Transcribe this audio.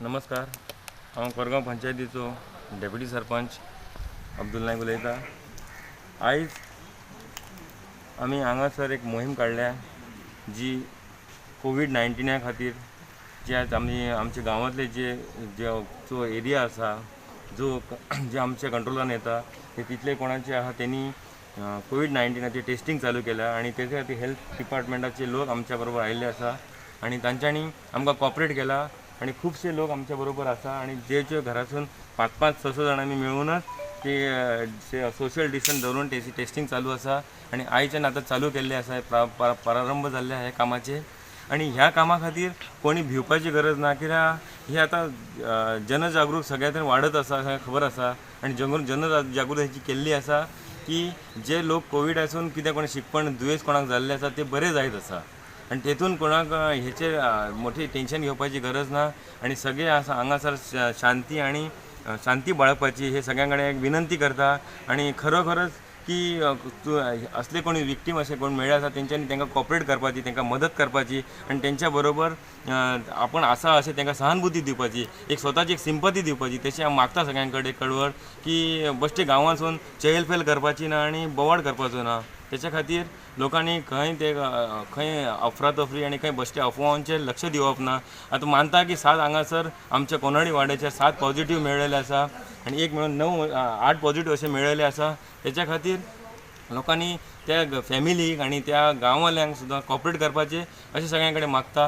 नमस्कार, हांव कोरगांव पंचायतीचो डेप्युटी सरपंच अब्दुल नायक उलयता. आयज आमी हांगासर एक मोहीम काडल्या जी कोवीड 19 खातीर, जे आज आमी आमच्या गांवांतले जे जो एरिया आसा, जो जे आमच्या कंट्रोलान येता ते तितले कोणाचे आहा तेणी कोवीड 19 टेस्टिंग चालू केल्या आनी तेच्या खातीर हेल्थ डिपार्टमेंटाचे लोक आमच्या बरोबर आयिल्ले आसा आनी तांच्यांनी आमकां कॉपरेट केला आनी खुबशे लोक आमच्या बरोबर आसा आनी जे जे घरासून 5-5, 6-6 जाणांनी मेळूनच ते सोशल डिस्टन्स धरून तेची टेस्टिंग चालू आसा आनी आयच्यान आतां चालू केल्ले आसा, प्रारंभ जाल्ले आहा कामाचे. आनी ह्या कामा खातीर कोणी भिवपाची गरज ना, कित्याक हे आतां जनजागृत सगळ्या तरेन वाडत आसा, सगळ्यांक खबर आसा आनी जनजागृताय केल्ली आसा की जे लोक कोवीड आसून कितें कोण शिकपण दुयेंस कोणाक जाल्लें आसा ते बरे जायत आसा आनी तेतून कोणाक हेचेर मोठी टेंशन घेवपाची गरज ना आनी सगळे आसा हांगासर शांती आनी शांती बाळगपाची हे सगळ्यां कडेन एक विनंती करता. आनी खरोखरच की असले कोणी विक्टीम अशे कोण मेळ्ळे आसा तेंच्यांनी तांकां कॉपरेट करपाची, तांकां मदत करपाची आनी तेंच्या बरोबर आपण आसा अशें तांकां सहानुभूती दिवपाची, एक स्वताची एक सिंपती दिवपाची. तशें हांव मागता सगळ्यां कडेन कळवळ की बश्टे गांवांसून चेहलपेल करपाची ना आनी बोवाळ करपाचो ना. तेच्या खातीर लोकांनी खंय ते खंय अफरातफरी आनी खंय बश्टे अफवांचेर लक्ष दिवप ना. आतां मानता की 7 हांगासर आमच्या कोनाडी वाड्याचेर 7 पॉझिटीव मेळ्ळेले आसा आनी एक मेळून 9 8 पॉझिटीव अशें मेळ्ळेले आसा. तेच्या खातीर लोकांनी त्या फॅमिलीक आनी त्या गांववाल्यांक सुद्दां कॉपरेट करपाचें अशें सगळ्यां कडेन मागता.